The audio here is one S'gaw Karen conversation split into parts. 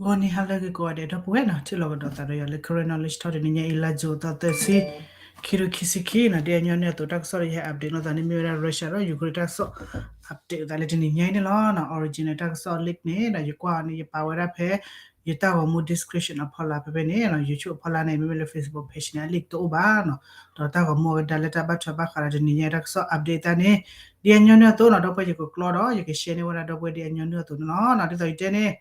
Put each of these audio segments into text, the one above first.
ဂီၤနံၤဟါလၢအဂ့ၤကိးဂၤဒဲး ဒီပုၢ်ဝဲၢ်နီၤ ထံၣ်လိာ်ကဒီးသးဒီးယၤလၢ Karen Knowledge Talk တနံၤညါအံၤ လါယူၤသီသၢဆံ ခံကထိခံဆံခံနီၤ, ဒ်အညီနုၢ်အသိး တၢ်ကစီၣ်လၢယဟဲ update လိာ်သးန့ၣ် မ့ၢ်ဝဲဒၣ် Russia ဒီး Ukraine တၢ်ကစီၣ် update လိာ်သးလၢတနံၤညါအံၤန့ၣ်လီၤ. original တၢ်ကစီၣ် link န့ၣ်ဒီး ယကွၢ်အီၤန့ၣ် ယပာ်ဝဲဒၣ်ဖဲ ယတၢ်ဂီၤမူ description အဖီလာ် ဖဲဖဲန့ၣ် YouTube အဖီလာ်န့ၣ် မ့မ့ၢ်လၢ Facebook page န့ၣ် အ link တအိၣ်ဘၣ်နီၤ, ဒီးတၢ်ဂီၤမူအကဒါလၢတၢ်ဘၣ်ထွဲဘၣ်ဃးဒီးတနံၤညါအံၤ တၢ်ကစီၣ် update သးန့ၣ် ဒ်အညီနုၢ်အသိးနီၤ ဒီပုၢ်ဝဲၢ် ယကကျီဒီး ယက share န့ၢ်ဝဲဒၣ်ဒီပုၢ်ဝဲၢ် ဒ်အညီနုၢ်အသိးန့ၣ်လီၤ. ဒ်သိးယတဲန့ၣ်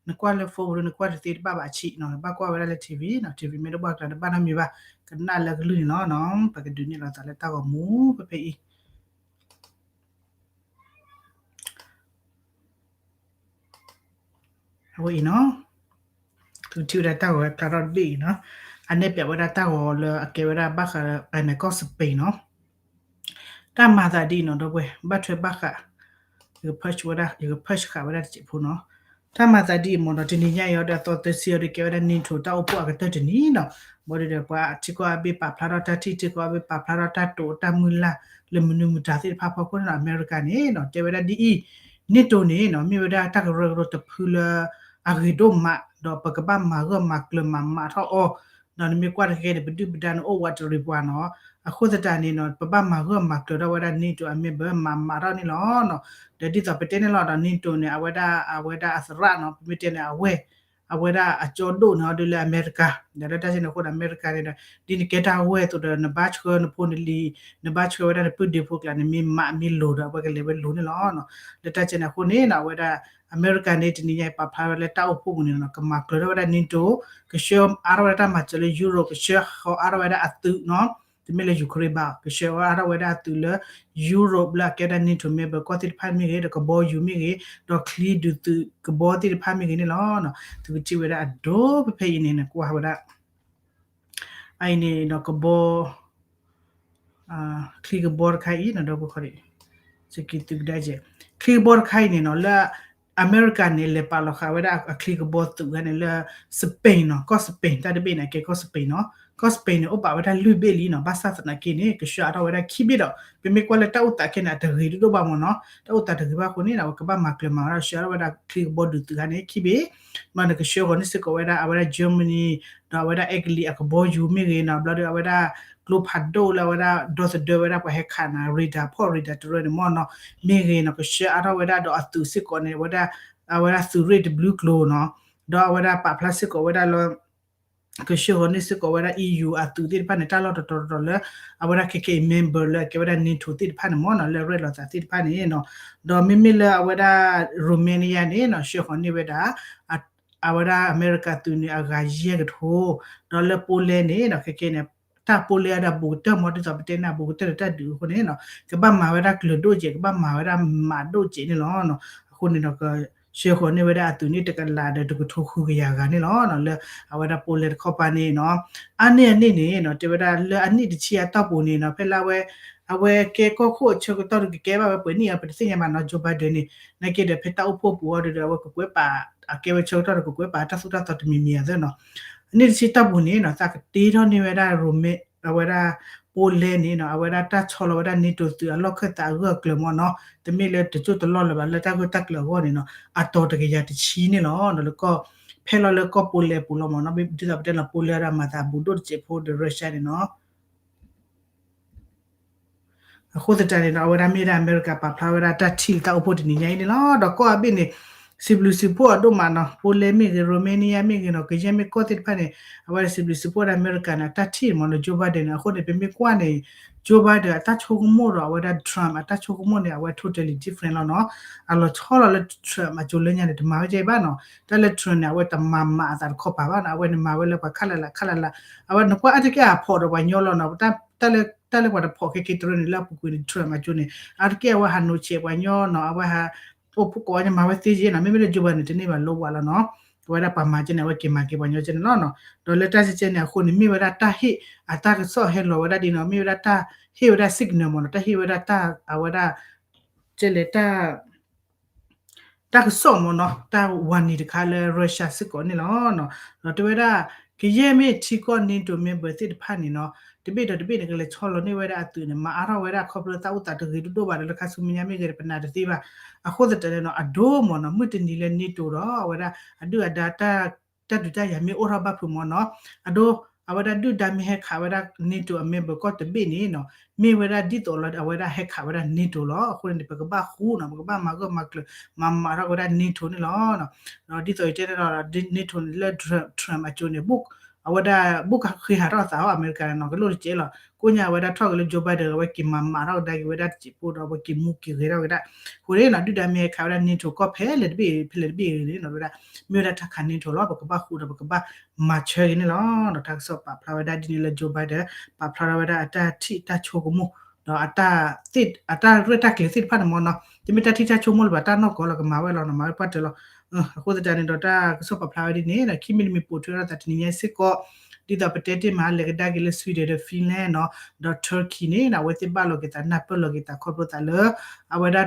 နကွၢ်လၢ phone ဒီး နကွၢ်တသ့တဘၣ်ဘၣ်အဆံးနီၤ, ဘၣ်ကွၢ်ဝဲဒၣ်လၢ TV နီၤ, TV မ့ၢ်တဘၣ်ကျါ တဘၣ်နီတမံၤဘၣ်, ကနၣ်လၢအကလုၢ်န့ၣ်လီၤ. ပကဒုးနဲၣ်လီၤသးလၢတၢ်ဂီၤမူဖဲဖဲအံၤ အဝဲအံၤနီၤ, သုထံၣ်ဝဲဒၣ်တၢ်ဂီၤဝဲဖျါထီၣ်တဘ့ၣ်အံၤနီၤ, အနဲၣ်ပၠးဝဲဒၣ်တၢ်ဂီၤလၢအကဲဝဲဒၣ်ဘၣ်ဃးဒီး ကီၢ် Spain နီၤ, တၢ်မၤသးဒ်အံၤနီၤ ဒီပုၢ်ဝဲၢ် ဘၣ်ထွဲဘၣ်ဃး ယက post ဝဲဒၣ် ယက post ဃာ်ဝဲဒၣ်တစဲးဖိနီၤ, တၢ်မၤသးဒ်အံၤမ့ၢ်နီၤ တနံၤညါအံၤအီၤဒီး အသီသၢဆံအီၤဒီး ကဲဝဲဒၣ် NATO တၢ်အိၣ်ဖှိၣ်အကတၢၢ်တနံၤနီၤ, ဘၣ်ဒီးပှၤထံကီၢ်အါဘ့ၣ်ပာ်ဖျါထီၣ်တၢ်ထံၣ် ထံကီၢ်အါဘ့ၣ်ပာ်ဖျါထီၣ်တၢ်တိာ်တၢ်မုၢ်လၢ်လၢမနုၤမတၤသ့ၣ်တဖၣ်အဖီခိၣ်န့ၣ်နီၤ, အမဲရကၤန့ၣ်နီၤ တဲဝဲဒၣ်ဒ်အံၤ, NATO န့ၣ်နီၤ မ့ၢ်ဝဲဒၣ်တၢ်ကရၢကရိတဖုလၢ အဂ့ၤဒိၣ်မး ဒီးပကဘၣ်မၤဂၢၢ်မၤကျၢၤမၤမးထီၣ်အီၤ, ဒီးနမ့ၢ်ကွၢ်တက့ၢ်န့ၣ် ပဒုၣ်ပဒါန့ၣ်အိၣ်ဝးတရံးပှၤနီၤ, အဃိသတးန့ၣ်နီၤ ပဘၣ်မၤဂၢၢ်မၤကျၢၤထီၣ်ဝဲဒၣ် NATO အ member မၤမးထီၣ်န့ၣ်လီၤ. ဒီးဒ်သိးပတဲန့ၣ်လီၤဒီး NATO န့ၣ် အဝဲဒၣ် အဝဲဒၣ်အသရၣ်နီၤ ပမ့ၢ်တဲန့ၣ် အဝဲ အဝဲဒၣ်အကၠီဒိၣ်န့ၣ်အီၤဒ်လၢအမဲရကၤ, ဒီးလၢတၢ်စ့န့ၣ်အဃိဒီး အမဲရကၤန့ၣ်ဒီး ဒ်နကဲတၢ်ဝဲၢ်အသိးဒီး နဘၣ်ဆှၢနဖိနလံၤ, နဘၣ်ဆှၢဝဲဒၣ်နပုၢ်ဒ့ဖိကျါန့ၣ် မ့ၢ်မးမ့ၢ်လိၤဒီး အဝဲကလဲၤဝဲလိၤန့ၣ်လီၤ. လၢတၢ်စ့န့ၣ်အဃိန့ၣ်နီၤ အဝဲဒၣ် အမဲရကၤန့ၣ် တနံၤညါအံၤပာ်ဖျါဝဲလၢတၢ်အိၣ်ဖှိၣ်ပူၤန့ၣ်နီၤ ကမၤကျၢၤထီၣ်ဝဲဒၣ် NATO, ကဆှၢအါထီၣ်ဝဲဒၣ်တၢ်မၤစၢၤလၢ Europe, ကဆှၢဃီအါထီၣ်ဝဲဒၣ်အသုးနီၤ, တမ့ၢ်လၢ Ukraine ဘၣ်, ကဆှၢအါထီၣ်ဝဲဒၣ်အသုးလၢ Europe လၢအကဲဝဲဒၣ် NATO member ကီၢ်သ့ၣ်တဖၣ်မ့ၢ်ဂ့ၤ, ဒီးကဘီယူၤမ့ၢ်ဂ့ၤ, ဒီးချံဒုးသုးကဘီသ့ၣ်တဖၣ်မ့ၢ်ဂ့ၤန့ၣ်လီၤ. သုကထံၣ်ဝဲဒၣ်အဒိဖဲဖဲအံၤန့ၣ် နကွၢ်ဝဲဒၣ် အအံၤန့ၣ်ဒီးကဘီ ချံကဘီတခါအံၤနီၤ ဒီပုၢ်ဝဲၢ် စကံသုကဒါကဲး, ချံကဘီတခါအံၤန့ၣ်နီၤ လၢအမဲရကၤန့ၣ် လဲၤပာ်လီၤဃာ်ဝဲဒၣ်အချံကဘီသုးခါန့ၣ်လၢ Spain နီၤ, ကီၢ် Spain တၢ်တဘ့ၣ်န့ၣ် အကဲကီၢ် Spain နီၤ, ကီၢ် Spain န့ၣ် အိၣ်ပာ်ဝဲဒၣ်လွံၢ်ဘ့ၣ်လံနီၤ, ဘၣ်ဆၣ်သနာ်က့န့ၣ် ကဆှၢအါထီၣ်ဝဲဒၣ်ခံဘ့ၣ်ဒီး ပမ့ၢ်ကွၢ်လၢတၢ်အိၣ်သးခဲန့ၣ် အတဂ့ၤဒိၣ်ဒိၣ်ဘၣ်မ့ၢ်နီၤ, တၢ်အိၣ်သးတဂ့ၤဘၣ်အဃိန့ၣ် အဝဲကဘၣ်မၤကျၢၤမၤဝဲဒၣ် ဆှၢအါထီၣ်ဝဲဒၣ်ချံကဘီဒုးသုးခါန့ၣ် ခံဘ့ၣ် ဘျီန့ၣ် ကဆှၢဃီၤန့ၢ်စ့ၢ်ကီးဝဲဒၣ် အဝဲဒၣ် Germany ဒီးအဝဲဒၣ် Italy အကဘီယူၤမ့ၢ်ဂ့ၤနီၤ, ဘျီဒီးအဝဲဒၣ် ကျိဖးဒိၣ်လၢအဝဲဒၣ် ဒီသဒၢဝဲဒၣ်ပှၤဟဲခးနၤ radar ဖီၣ် radar တရၢန့ၣ်မ့ၢ်နီၤ, မ့ၢ်ဂ့ၤနီၤ ကဆှၢအါထီၣ်ဝဲဒၣ်ဒီးအသုးစ့ၢ်ကီးန့ၣ် အဝဲဒၣ် အဝဲဒၣ်သုးရ့ၣ်တဘျုးကျိၤနီၤ, ဒီးအဝဲဒၣ်ပာ်ဖျါစ့ၢ်ကီးဝဲဒၣ်လၢ ကဆှၢဃီၤန့ၢ်စ့ၢ်ကီးဝဲဒၣ် EU အသုးသ့ၣ်တဖၣ်န့ၣ် တၢ်လီၢ်တတီၤတတီၤလၢ အဝဲဒၣ်ခဲကဲအံၤ member လၢအကဲဝဲဒၣ် NATO သ့ၣ်တဖၣ်န့ၣ်မ့ၢ်နီၤ, လၢရဲၣ်လီၤသးသ့ၣ်တဖၣ်န့ၣ်နီၤ, ဒီးမ့မ့ၢ်လၢအဝဲဒၣ် Romania န့ၣ်နီၤ ဆှၢဃီၤန့ၢ်ဝဲဒၣ် အဝဲဒၣ်အမဲရကၤသုးန့ၣ် အဂၤယဲၢ်ကထိ, ဒီးလၢ Poland န့ၣ်နီၤ ခဲကဲန့ၣ် တၢ် Poland အံၤဒီးဘူးကတၢၢ်မ့ၢ် ဒ်သိးပတဲန့ၣ် ဘူးကတၢၢ်ဒီးတၢ်ဒုးအဃိန့ၣ်နီၤ ကဘၣ်မၤဝဲဒၣ်ကျၢၤဒိၣ်စဲး ကဘၣ်မၤဝဲဒၣ်မးဒိၣ်စဲးန့ၣ်လီၤ. အဃိန့ၣ်ဒီး ကဆှၢဃီၤန့ၢ်ဝဲဒၣ်အသုးန့ၣ် တကလးဒီးတကထိဃုကယၤဂၤန့ၣ်လီၤ. လၢအဝဲဒၣ် Poland တခီပၤန့ၣ်နီၤ အါန့ၢ်အန့ၣ်န့ၣ်နီၤ တဲဝဲဒၣ်လၢအနံၣ်တဆံအတီၢ်ပူၤန့ၣ်နီၤ ဖဲလၢအဝဲ အဝဲကဲကီၢ်ခိၣ်အဆၢကတီၢ်ဒီး ကကဲဘၣ်ဝဲပှဲၤနံၣ်အံၤ ပတသ့ၣ်ညါဘၣ်နီၤ Joe Biden န့ၣ် နာ်က့ဒီး ဖဲတၢ်အိၣ်ဖှိၣ်ပူၤအီၤဒီး အဝဲကကွဲးပာ် အကဲဝဲဆၢကတီၢ်ဒီး ကကွဲးပာ်တၢ်သိၣ်တၢ်သီတမံၤမံၤအသၢနီၤ အနံၣ်တဆံတီၢ်ပူၤန့ၣ်နီၤ သးကတ့ထီၣ်န့ၢ်ဝဲဒၣ် Roma အဝဲဒၣ် Poland န့ၣ်နီၤ အဝဲဒၣ်တၢ်ဆီလီၤဝဲဒၣ် NATO သုးအလီၢ်ခၢၣ်သးအဂၢၢ်အကျၢၤမ့ၢ်နီၤ တမ့ၢ်လၢတစိၢ်တလီၢ်လၢၤဘၣ် လၢတၢ်ဂၢၢ်တၢ်ကျၢၤအဂီၢ်န့ၣ်နီၤ အတီၤတကယၤတဆံန့ၣ်လီၤ. ဒီးလၢကီၢ် ဖဲလီၤလၢကီၢ် Poland အပူၤလီၤမ့ၢ်နီၤ ဒ်သိးပတဲလီၤ Poland ဒီးမၤသးဘူးဒိၣ်တစဲးဖိဒီး Russia န့ၣ်နီၤ အဃိသတးန့ၣ်ဒီး အဝဲဒၣ်မ့ၢ်ဒၣ်အမဲရကၤပာ်ဖျါဝဲဒၣ်တၢ်ထံၣ်လၢတၢ်အိၣ်ဖှိၣ်တနံၤညါအံၤန့ၣ်လီၤ. ဒီးကီၢ်အါဘ့ၣ်န့ၣ် စံးဘျုးစံးဖှိၣ်အီၤဒိၣ်မးနီၤ Poland မ့ၢ်ဂ့ၤ Romania မ့ၢ်ဂ့ၤနီၤ ကယဲၢ်မ့ၢ်ကီၢ်သ့ၣ်တဖၣ်န့ၣ် အဝဲဒၣ်စံးဘျုးစံးဖှိၣ်ဝဲဒၣ်အမဲရကၤန့ၣ် အတၢ်ထံၣ်မ့ၢ်နီၤ Joe Biden န့ၣ် အဃိန့ၣ် ပမ့ၢ်ကွၢ်န့ၣ် Joe Biden အတၢ်ဆိကမိၣ်ဒီးအဝဲဒၣ် Trump အတၢ်ဆိကမိၣ်န့ၣ် အဝဲ totally different လီၤနီၤ. အလီၤဆီလီၤလၢ Trump အစိၤလၢညါန့ၣ် တမၤဝဲကဲဘၣ်နီၤ တၢ်လၢ Trump န့ၣ် အဝဲတမၤမၤအသးတခီပၤဘၣ်နီၤ အဝဲန့ၣ်မၤဝဲလၢပှၤခါလၢ်လၢ်ခါလၢ်လၢ် အဝဲနကွၢ်အါတက့ၢ်အဖီၣ်ဒီးပှၤညီလီၤနီၤ တၢ်လၢပှၤတဖီၣ်ခဲက့ၤတရၢန့ၣ် လၢအပူၤကွံာ်န့ၣ် Trump အစိၤန့ၣ် အါတက့ၢ်အဝဲဟးနိးဆဲးပှၤညီနီၤ အဝဲဟး အိၣ်ဖှိၣ်ကိးဝဲန့ၣ် မၤဝဲသ့က့နီၤ မ့မ့ၢ်လၢ Joe Biden န့ၣ် တန့ၢ်ဘၣ်လိဝးလီၤနီၤ အဝဲဒၣ်ပှၤမၤကဲန့ၣ် အဝဲက့ၤမၤက့ၤပှၤညီကဲန့ၣ်လီၤနီၤ ဒီးလၢတၢ်စ့ကဲန့ၣ်အဃိန့ၣ် မ့ၢ်ဝဲဒၣ်တၢ်ဟ့ၣ်အတၢ်ကစီၣ်ဟဲလီၤဝဲဒၣ်ဒ်နီၤ မ့ၢ်ဝဲဒၣ်တၢ်ဟ့ၣ်ဝဲဒၣ် signal မ့ၢ်နီၤ တၢ်ဟ့ၣ်ဝဲဒၣ်တၢ် အဝဲဒၣ် ကဲလဲၣ် တၢ် တၢ်ကစီၣ်မ့ၢ်နီၤ တၢ် warning တခါလၢ Russia စ့ၢ်ကီးန့ၣ်လီၤ. ဒီးတဲဝဲဒၣ် ကယဲၢ်မ့ၢ်ထံကီၢ် NATO member သ့ၣ်တဖၣ်န့ၣ်နီၤ တဘ့ၣ်ဒီးတဘ့ၣ်န့ၣ် ကလဲၤဆီလီၤန့ၢ်ဝဲဒၣ်အသုးန့ၣ် မၤအါထီၣ်ဝဲဒၣ်ခီဖျိသးအိၣ်သးတဂ့ၤတဒိၣ်ဘၣ်ဒီး လၢခါဆူမဲာ်ညါမ့ၢ်ဂ့ၤဒီး ပနာ်တသ့ဘၣ်. အဃိသတးန့ၣ်နီၤ အဒိမ့ၢ်နီၤ မုၢ်တနံၤလၢ NATO ဒီး အဝဲဒၣ်အဒုၣ်အဒါ တၢ်ဒုးတၢ်ယၤမ့ၢ်အိၣ်ထီၣ်ဘၣ်ဖုးမ့ၢ်နီၤ အဒိ အဝဲဒၣ်ဒုၣ်ဒါမ့ၢ်ဟဲခးဝဲဒၣ် NATO အ member ကီၢ်တဘ့ၣ်န့ၣ်နီၤ မ့ၢ်ဝဲဒၣ်ဒ်သိးလီၤ အဝဲဒၣ်ဟဲခးဝဲဒၣ် NATO လီၤ. အဃိန့ၣ် ပကဘၣ်ဃူနီၤ ပကဘၣ်မၤဂၢၢ်မၤကျၢၤ မၤမၤထီၣ်ဝဲဒၣ် NATO န့ၣ်လီၤ. ဒီးဒ်သိးယတဲန့ၣ်လီၤ NATO န့ၣ်လၢ Trump အကၠိန့ၣ် အဝဲဒၣ် ဘူးကဃ့ဟးထီၣ်သးဟီၣ် အမဲရကၤန့ၣ်နီၤ ကလိၣ်တစဲးလီၤ. ကိးညါဝဲဒၣ်ထီၣ်က့ၤလၢ Joe Biden အဝဲက့ၤမၤမၤထီၣ်ကဒါက့ၤဝဲဒၣ်တစဲးဖိဒီး အဝဲက့ၤမူက့ၤဂဲၤထီၣ်က့ၤဒၣ် အဃိန့ၣ်နီၤ ဒုၣ်ဒါမ့ၢ်ဟဲခးဝဲဒၣ် NATO ကီၢ်ဖဲလဲၣ်တဘ့ၣ် ဖဲလဲၣ်တဘ့ၣ်န့ၣ်နီၤ ဝဲဒၣ် မ့ၢ်ဝဲဒၣ်တၢ်ခး NATO လီၤ ပကဘၣ်ဃူဒီးပကဘၣ်မၤဆၢက့ၤန့ၣ်လီၤ. တၢ်ကစီၣ်ပာ်ဖျါဝဲဒၣ်ဒ်န့ၣ်လၢ Joe Biden ပာ်ဖျါထီၣ်ဝဲဒၣ်အတၢ်ထံၣ်တၢ်ဆိကမိၣ် ဒီးအတၢ်သ့ၣ် အတၢ်ရဲၣ်တၢ်ကျဲၤသ့ၣ်တဖၣ်န့ၣ်မ့ၢ်နီၤ တမ့ၢ်တၢ်ထံၣ်တၢ်ဆိကမိၣ်လၢၤဘၣ် တၢ်နီၢ်ကီၢ်လီၤ ကမၤဝဲလီၤနီၤ မၤဝဲပှၢ်တၢၢ်လီၤ. အဃိသတးန့ၣ်ဒီး တၢ်ကစီၣ်ပာ်ဖျါဝဲဒ်န့ၣ် ခံမံးနံးမံးပိာ်ထွဲထီၣ်သးတနံၤညါစ့ၢ်ကီး ဒ်သိးပတဲတ့ၢ်မး လဲၤကဒါက့ၤလၢ Sweden ဒီး Finland နီၤ ဒီး Turkey န့ၣ် အဝဲသ့ၣ်ဘၣ်လီၤက့ၤသး နၢ်ပၢၢ်လီၤက့ၤသး ခီဖျိသးလၢ အဝဲဒၣ်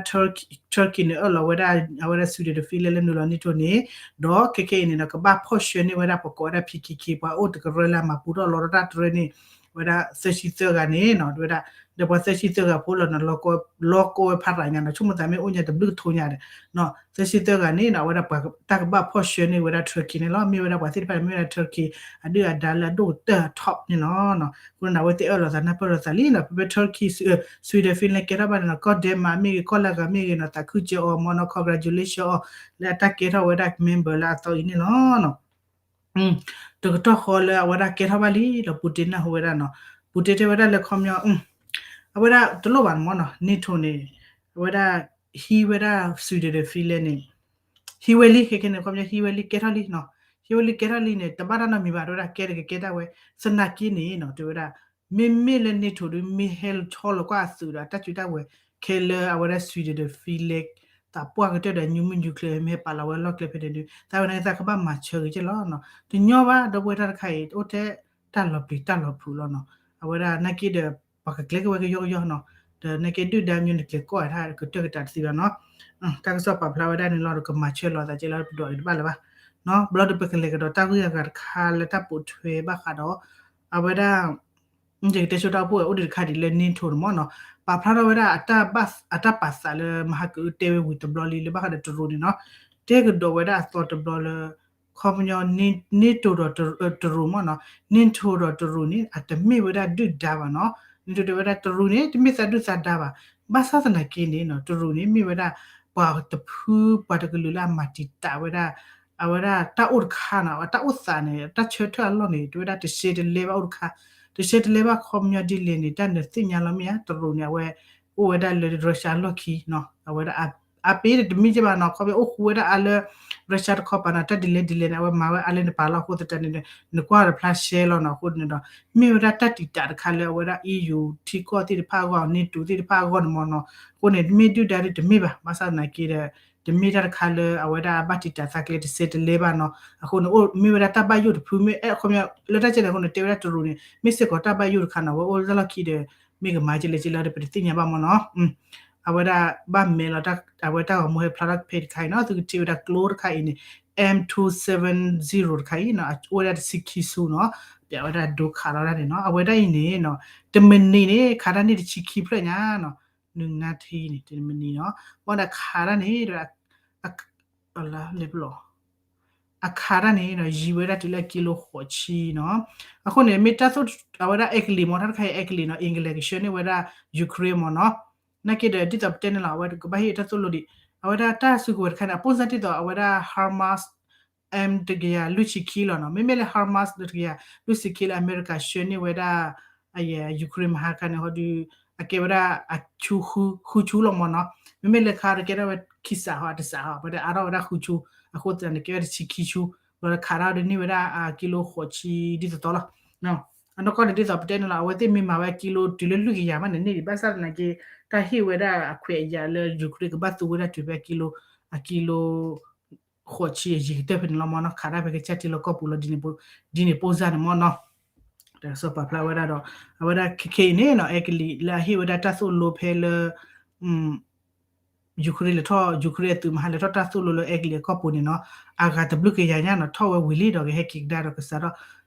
Turkey န့ၣ် အၢၣ်လီၤဝဲဒၣ် အဝဲဒၣ် Sweden ဒီး Finland လၢနုာ်လီၤ NATO န့ၣ် ဒီးခဲခဲအံၤန့ၣ်ဒီး ကဘၣ်ဖီၣ်ဆှၢန့ၢ်ဝဲဒၣ် ပကိးဝဲဒၣ် P K K ပှၤအိၣ်တကရၢလၢအမၤပူၤထီၣ်လီၤထီၣ်တၢ်တရၢန့ၣ် ဝဲဒၣ်သၢဆံသၢဂၤန့ၣ်နီၤ ဝဲဒၣ် ဒီးပှၤသၢဆံသၢဂၤဖိလီၤနီၤ လီၤကီဝဲဖးရၤညါနီၤ ဆိကမိၣ်သးမ့ၢ်အိၣ်ညါတဘျုးကထိညါဒီး သၢဆံသၢဂၤန့ၣ်နီၤ အဝဲဒၣ်ပှၤတၢ်ကဘၣ်ဖီၣ်ဆှၢန့ၢ်ဝဲဒၣ် Turkey န့ၣ်လီၤ. မ့ၢ်ဝဲဒၣ်ပှၤသ့ၣ်တဖၣ်န့ၣ် မ့ၢ်ဝဲဒၣ် Turkey အဒုၣ်အဒါလၢအဒိၣ်ကတၢၢ်အ top န့ၣ်လီၤ. အဃိန့ၣ် အဝဲသ့ၣ်အၢၣ်လီၤသးနၢ်ပၢၢ်လီၤသးလံနီၤ ဖဲဖဲ Turkey Sweden Finland ကဲထီၣ်ဘၣ်န့ၣ်နီၤ ကီၢ် Denmark မ့ၢ်ဂ့ၤ ကီၢ်လၢဂၤမ့ၢ်ဂ့ၤနီၤ သးခုကၢအီၤမ့ၢ်နီၤ congratulation အီၤ လၢအတၢ်ကဲထီၣ်ဝဲဒၣ် member လၢအသီအံၤန့ၣ်လီၤ. တကတီၢ်ဃီလၢအဝဲဒၣ်ကဲထီၣ်ဘၣ်လံဒီး Putin နၢ်ဟူဝဲဒၣ်နီၤ Putin တဲဝဲဒၣ်လၢခီပညီ အဝဲဒၣ်တလိၣ်ဘၣ်မ့ၢ်နီၤ NATO န့ၣ် အဝဲဒၣ် ဟံးဝဲဒၣ် Sweden ဒီး Finland န့ၣ် ဟံးဝဲလံ ခဲခဲန့ၣ် ခီပညီဟံးဝဲလံကဲထီၣ်လံနီၤ ဟံးဝဲလံကဲထီၣ်လံန့ၣ် တဘၣ်တၢ်နီတမံၤဘၣ် တဲဝဲဒၣ်ကဲတကဲကဲတၢ်ဝဲ သနာ်က့န့ၣ်နီၤ တဲဝဲဒၣ် မ့မ့ၢ်လၢ NATO ဒုး မ့ၢ်ဟဲဆီလီၤကွၢ်အသုးဒီးအတၢ်စုတၢ်ဝဲၤ ခဲလၢအဝဲဒၣ် Sweden ဒီး Finland သးပှၢ်ကတၢၢ်ဒီး ညူမုၢ်ညူကျဲမ့ၢ်ဟဲပာ်လီၤဝဲလီၢ်ကျဲဖဲန့ၣ်ဒုး သးဝဲန့ၣ်သးကဘၣ်မၤဆၢဂ့ၤကဲလီၤနီၤ တညီဘၣ် ဒီပုၢ်ဝဲၢ်တၢ်တခါအံၤ အိၣ်ထဲတၢ်လီၤပျံၤတၢ်လီၤဖုးလီၤနီၤ အဝဲဒၣ်နာ်က့ဒီး ပှၤကကျဲက့ၤဝဲကယီကယီနီၤ ဒီးနာ်က့ဒုၣ်ဒါမ့ၢ်နကျဲၤကီၢ်တၢ်ကတၢၢ်ကတၢၢ်တသ့ဘၣ်နီၤ တၢ်ကစီၣ်ပာ်ဖျါဝဲဒၣ်န့ၣ်လီၤဒီး ကမၤဆၢလီၤသးကဲလီၤပဒိးအံၤတဘၣ်လၢၤဘၣ် ဘျီဒီးပကလဲၤကဒီးတၢ်ဂ့ၢ်အဂၤတခါလၢတၢ်ပိာ်ထွဲဘၣ်ဃးဒီး အဝဲဒၣ် ယကတဲဆိတၢ်အိၣ်ဖှိၣ်ဝဲအိၣ်ဒံးတခါဒ်လၢ NATO န့ၣ်မ့ၢ်နီၤ ပာ်ဖျါထီၣ်ဝဲဒၣ် အတၢ်ပာ်သးလၢမဟါကအုတဲဝဲဝံၤတဘျီလံ လၢဘၣ်ဃးဒီးတရူးန့ၣ်နီၤ တဲကဒီးဝဲဒၣ်အသီတဘျီလၢ ခီပညီ NATO ဒီးတရူးမ့ၢ်နီၤ NATO ဒီးတရူးန့ၣ် အတမ့ၢ်ဝဲဒၣ်ဒုၣ်ဒါဘၣ်နီၤ NATO တဲဝဲဒၣ်တရူးန့ၣ် တမ့ၢ်သးဒုၣ်သးဒါဘၣ် ဘၣ်ဆၣ်သနာ်က့န့ၣ်နီၤ တရူးန့ၣ် မ့ၢ်ဝဲဒၣ် ပှၤတဖု ပှၤတကလုာ်လၢအမၤတံာ်တာ်ဝဲဒၣ် အဝဲဒၣ်တၢ်အိၣ်တခါနီၤ အတၢ်အိၣ်သးန့ၣ် တၢ်ဆၢထၢၣ်အလီၢ်န့ၣ် တဲဝဲဒၣ်တရှဲတလဲဘၣ်အိၣ်တခါ တရှဲတလဲဘၣ်ခီပညီဒ်လဲၣ်န့ၣ် တၢ်နသ့ၣ်ညါလီၤမ့ၢ်ဧါ တရူးန့ၣ် အဝဲ အိၣ်ဝဲဒၣ်လၢ Russia လီၢ်ခံနီၤ အဝဲဒၣ် အါပ့ၤတမံၤကဘၣ်နီၤ ခီပညီအိၣ်ဃူဝဲဒၣ်အါလၢ Russia တခီပၤနီၤ တၢ်ဒ်လဲၣ်ဒ်လဲၣ်န့ၣ် အဝဲမၤဝဲအါလၢနပာ်လီၤအဃိသတးန့ၣ် နကွၢ်တဖျါရှဲလီၤနီၤ အဃိန့ၣ်ဒီး မ့ၢ်ဝဲဒၣ်တၢ်တံာ်တာ်တခါလၢအဝဲဒၣ် EU ထံကီၢ်သ့ၣ်တဖၣ်အဂီၢ် NATO သ့ၣ်တဖၣ်အဂီၢ်န့ၣ်မ့ၢ်နီၤ အဃိန့ၣ် မ့ၢ်ဒုၣ်ဒါဒုးတမ့ၢ်ဘၣ် ဘၣ်ဆၣ်သနာ်က့ဒီး တမ့ၢ်တၢ်တခါလၢအဝဲဒၣ်ဘၣ်တံာ်တာ်သးကျဲတရှဲတလဲဘၣ်နီၤ အဃိန့ၣ် အိၣ်မ့ၢ်ဝဲဒၣ်တၢ်ဘၣ်ယိၣ်တဖု မ့ၢ်အဲၣ်ခီပညီ လၢတၢ်ကဲန့ၣ်အဃိန့ၣ် တဲဝဲဒၣ်တရူးန့ၣ် မ့ၢ်စ့ၢ်ကီးတၢ်ဘၣ်ယိၣ်တခါနီၤ အဝဲအိၣ်လၢတၢ်လီၢ်ခံဒီး မ့ၢ်ကမၤကလဲၣ်ကလဲၣ်ဒီး ပတသ့ၣ်ညါဘၣ်မ့ၢ်နီၤ အဝဲဒၣ်ဘၣ်မဲလီၤ အဝဲတၢ်ဂီၤမူဟဲဖျါထီၣ်ဖဲတခါအံၤနီၤ သုကထံၣ်ဝဲဒၣ်ကျိတခါအံၤန့ၣ် M two seven zero တခါအံၤနီၤ အိၣ်ဝဲဒၣ်တဆံခံဆူနီၤ ပျးဝဲဒၣ်ဒိခးလီၤဒၣ်န့ၣ်နီၤ အဝဲဒၣ်အံၤန့ၣ်နီၤ တမံးနံးန့ၣ် ခးတၢ်န့ၢ်တဆံခံဖျၢၣ်ညါနီၤ နုၤနါထံန့ၣ် တမံးနံးနီၤ ဘၣ်ဒီးခးတၢ်န့ၣ် လဲၤပလီၢ် အခးတၢ်န့ၣ်နီၤ ယံၤဝဲဒၣ်တုၤလၢအကံလိဃိးဆံနီၤ အဃိန့ၣ် မ့ၢ်တၢ်သိၣ် အဝဲဒၣ်အဲကလံးမ့ၢ် တၢ်တခါအံၤအဲကလံးနီၤ England ကဆှၢန့ၢ်ဝဲဒၣ် Ukraine မ့ၢ်နီၤ နာ်က့ဒီး ဒ်သိးပတဲန့ၣ်လီၤ အဝဲကဘၣ်ဟ့ၣ်တၢ်သိၣ်လိဒံး အဝဲဒၣ်တၢ်စုကဝဲၤတခါန့ၣ် အပိၢ်စၢ်ဒ်သိး အဝဲဒၣ် HIMARS M တကယၤလွံၢ်ဆံခံလီၤနီၤ မ့မ့ၢ်လၢ HIMARS တကယၤလွံၢ်ဆံခံလၢအမဲရကၤဆှၢန့ၢ်ဝဲဒၣ် အ Ukraine မဟါခါန့ၣ် ဟီဒုး အကဲဝဲဒၣ်အဆူ ဃုဆူလီၤမ့ၢ်နီၤ မ့မ့ၢ်လၢခါဒီးကဲထီၣ်ဝဲခံစးဟီ တစးဟီ ပှၤဒီးအါထီၣ်ဝဲဒၣ်ဃုဆူ အဃိသတးန့ၣ် ကဲဝဲဒၣ်တဆံခံဆူ ဘျီဒီးခးတၢ်ဒီးန့ၢ်ဝဲဒၣ်အကံလိဃိးဆံဒ်သိးသိးလီၤ အနီၢ်ကီၢ်န့ၣ် ဒ်သိးပတဲန့ၣ်လီၤ အဝဲသ့ၣ်မ့ၢ်မၤဝဲအကံလိတုၤလၢလွံၢ်ကယၤမးန့ၣ် န့ၢ်ဒံး ဘၣ်ဆၣ်သနာ်က့ တၢ်ဟ့ၣ်ဝဲဒၣ်အခွဲးအယာ်လၢ Ukraine ကဘၣ်သူဝဲဒၣ်တုၤဖဲအကံလိ အကံလိ ဃိးဆံအယံၤကတၢၢ်ဖဲန့ၣ်လီၤမ့ၢ်နီၤ ခးတၢ်ဖဲကစၢ်ထံလီၢ်ကီၢ်ပူၤလီၤ ဒ်န့ၣ်ပိၢ်စၢ်န့ၣ်မ့ၢ်နီၤ တၢ်ကစီၣ်ပာ်ဖျါဝဲဒၣ်ဒီး အဝဲဒၣ်ခဲခဲအံၤန့ၣ်နီၤ အဲကလံးလၢအဟ့ၣ်ဝဲဒၣ်တၢ်သိၣ်လိဖဲလၢ Ukraine လဲၤထီၣ် Ukraine အသုးမဟါလဲၤထီၣ်တၢ်သိၣ်လိလၢအဲကလံးအကီၢ်ပူၤန့ၣ်နီၤ အဂၤတဘျုးကယၤညါနီၤ ထီၣ်ဝဲဝံၤလံဒီးကဟဲက့ၤကဒါဒီးကစးထီၣ်